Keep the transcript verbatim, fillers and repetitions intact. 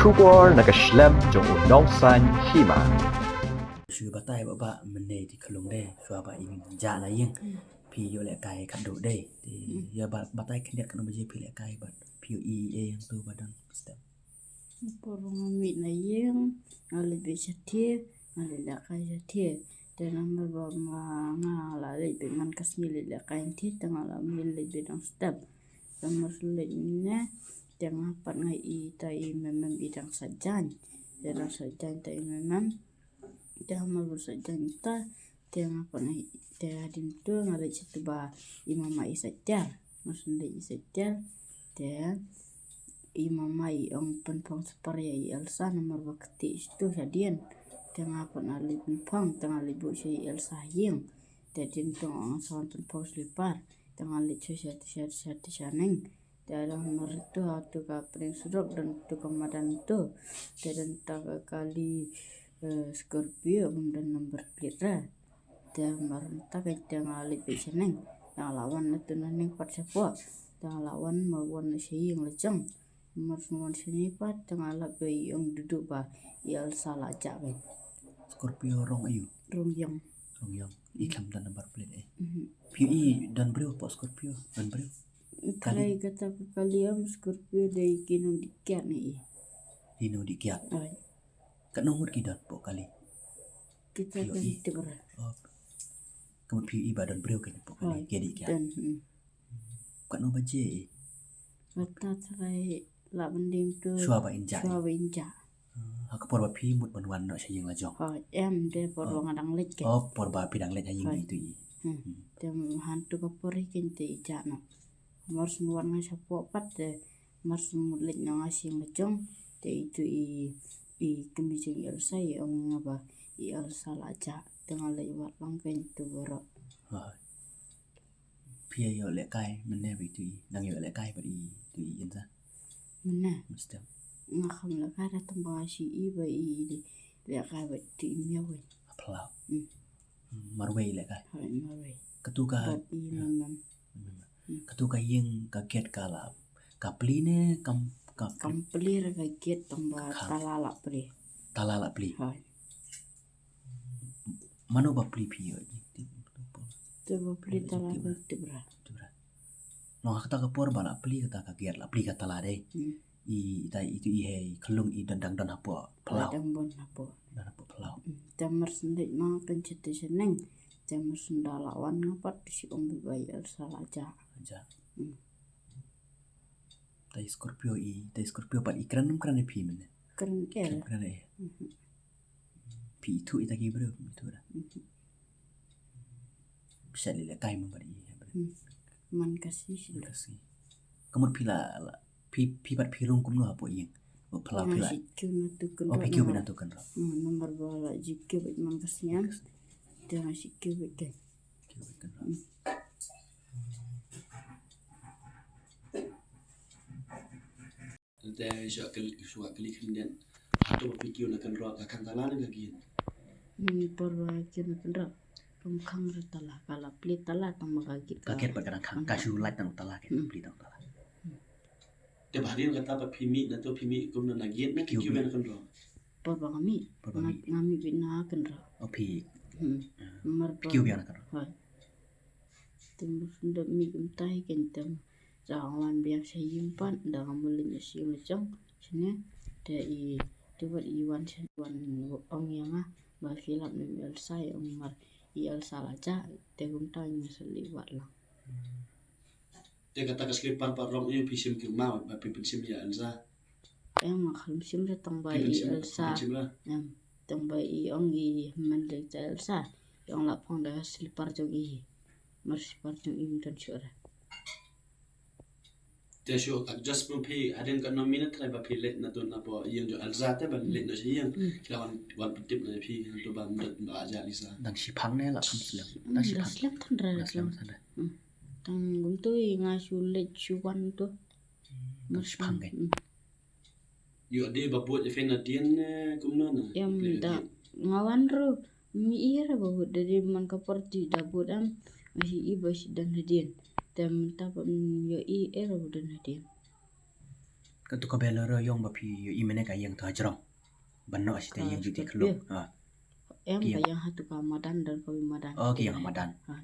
Khubor na ka shlem jong u nongsaiñ hima. Shu batai ba ba mynne te khlung de, shuwa ba in jah na ïing. Phi ïoh lehkai khatduh de. Te ïa ba batai khyndiat katno baje phi lehkai bad phi ïohi ei ei hangto ba dang step. Por nga mih na ïing, nga leit beit shatei, nga leit lehkai shatei. Te namar ba ma nga la leit beit man ka sngi leit lehkai hangtei, te nga la mih leit beit dang step. Te mar shu leit ne, te nga pat nga i ta i mem mem i dang sait jaiñ. Te dang sait jaiñ ta i mem mem. Te mar ba sait jaiñ ta, te nga pat nga i, te hadien to nga leit sha tu ba i mama i sait tiar. Mar shu leit i sait tiar, te i mama i ong pynphong spar ïa i Elsa namar ba kti sha tu hadien. Te nga pat nga leit pynphong, te nga leit buh sha i Elsa ha ïing. Te hadien to nga ong sa wan pynphong slipar. Te nga leit sha sha sha sha sha neng. Te dang mar tu ha tu ka pdeng surok dang tu ka madan tu. Te dang ta ka kali, eh, Scorpio bym don number plate ra. Te mar ta ka te nga leit beit sha neng. Te nga la wan na tu na neng pat shapoh. Te nga la wan mar wan na sha ïing la jong. Mar shu wan sha neng pat te nga lap ba i ong duh duh ba i Elsa la jah beit. Scorpio rong aiu? Rong ïong. Rong ïong. I khlem don number plate eh. Mhm. Phi i don briew hapoh Scorpio, don briew. Kali. Trai kata ka kali em Scorpio dei ki nongdih kiad ne i. Ki nongdih kiad. Ai. Katno ngut ki don hapoh kali? Kita phi ïohi? Kan tip ra. Oh. Ka mut phi ïohi ba don briew kan hapoh kali. Ai. Ki dih kiad. Don, hmm. Katno baje i? Kata trai la bending tu. Shuwa ba in jah. Shuwa ba in jah. Ha ka por ba phi mut ban wan noh sha ïing la jong. Oh, em de por ba nga dang leit ke. Oh, por ba phi dang leit ha ïing itu i. Hmm. Te hangtu ka por hi ken te i jah noh. Mar shu wan nga shapoh pat te mar shu mut leit noh nga sha ïing la jong. Te itu i, i kmie jong i Elsa i ong nga ba i Elsa la jah. Te nga leit wad lang ken tu baroh. Phi ïa ïoh lehkai mynne bad itu i, nang ïoh lehkai bad itu i Elsa? Mynne. Mynstep. Nga kham lehkai ra tang ba nga shu i ba i lehkai bad itu i Miaw. Phyllaw. Hmm. Marwei lehkai. Hai, marwei. Katu ka. Bad i Mynman. Hmm. Katu ka ïing ka gate ka la, ka plie ne kam, ka kam plie ra ka gate tang ba tala la plie. Tala la plie. Hai. Mano ba plie phi ïoh? Te ba plie tala ka tip ra. Tip ra. Nong ha kata ka por ba la plie kata ka gate, la plie ka tala dei. Hmm. I, ita, itu i hei khlung i don dang don hapoh phyllaw. Dang don hapoh. Don hapoh phyllaw. Hmm. Te mar shu leit ma nga kan shatei shaneng. Te mar shu da la wan nga pat te shu ong ba i Elsa la jah. Jah. Hmm. Te i Scorpio i, te i Scorpio pat i kren ym kren ïa phi mynne? Kren ke. Kren kren ïa. Mhm. Phi ithuh ïa kita ki briew, phi ithuh da. Mhm. Phi shait lehkai mo bad i briew. Hmm. Man ka sngi shi. Man ka sngi. Ka mut phi la, la, phi, phi pat phi rung kumno hapoh ïing? Hapoh phyllaw phi la. Nga shu kiew na tu kynroh. Oh, phi kiew na tu kynroh. Hmm, namar ba la ju kiew bad man ka sngi. Man ka sngi. Te nga shu kiew bad ka. Kiew bad kynroh. Hmm. Te shu kylli, shu kylli khyndiat. Hato ba phi kiew na kynroh, ka khang tala ne ka gate? Hmm, por ba kiew na kynroh. Kam khang re tala, ka la plie tala tang ba ka gate. Ka gate pat ka dang khang, ka shu lait tang tala, ka plie tang tala. Hmm. Te ba hadien kata ba phi mih na to phi mih kumno, na gate ne phi kiew na kynroh? Por ba nga mih. Por ba mih. Nga mih beit na kynroh. Oh, phi. Hmm. Mar phi kiew biang na kynroh. Hai. Te mar shu dep mih kumta hi ken te sa wan biang sha ïing pat, da nga mut leit sha ïing la jong shane. Te i, te wat i wan sha, wan ong ïa nga ba phi lap ne em i Elsa, i ong mar i Elsa la jah, te kumta nga sa leit wad lang. Te kata ka slipar pat rong ïa phi shim kyrmai ba phi pynshim ïa Elsa? Em, nga khlem shim re tang ba i Elsa. Phi pynshim re? Em, tang ba i ong i hynmen leit ïa Elsa. I ong la phong da ka slipar jong i. Mar slipar jong i ym don shuh re. Te shu adjust mo phi hadien katno minit trai ba phi leit na tu na hapoh ïing jong Elsa te ba leit na sha ïing. Hmm. Ki la wan, wan pyntip na phi na tu ba mdot ba jah Lisa. Dang shiphang ne la kham slem. Dang shiphang. Dang slem than re. Dang slem than re. Hmm. Tang kumtu i nga shu leit shu wan tu. Dang shiphang kai. Hmm. Ïoh dei ba bud ïa phi nadien ne kumno na? Em da nga wan ruh. Mih i ruh ba bud da dei man ka por ti da bud em. Nga shu i ba shu don hadien. Te mynta ba ïoh i ruh ba don hadien. Ka tu ka Bolero yong ba phi ïohi mane ka ïeng tu hajrong. Ban noh shi te ïeng jyuti khluk. Ha. Em ka ïeng ha tu ka madan, don ka wi madan. Oh, ka ïeng ha madan. Ha.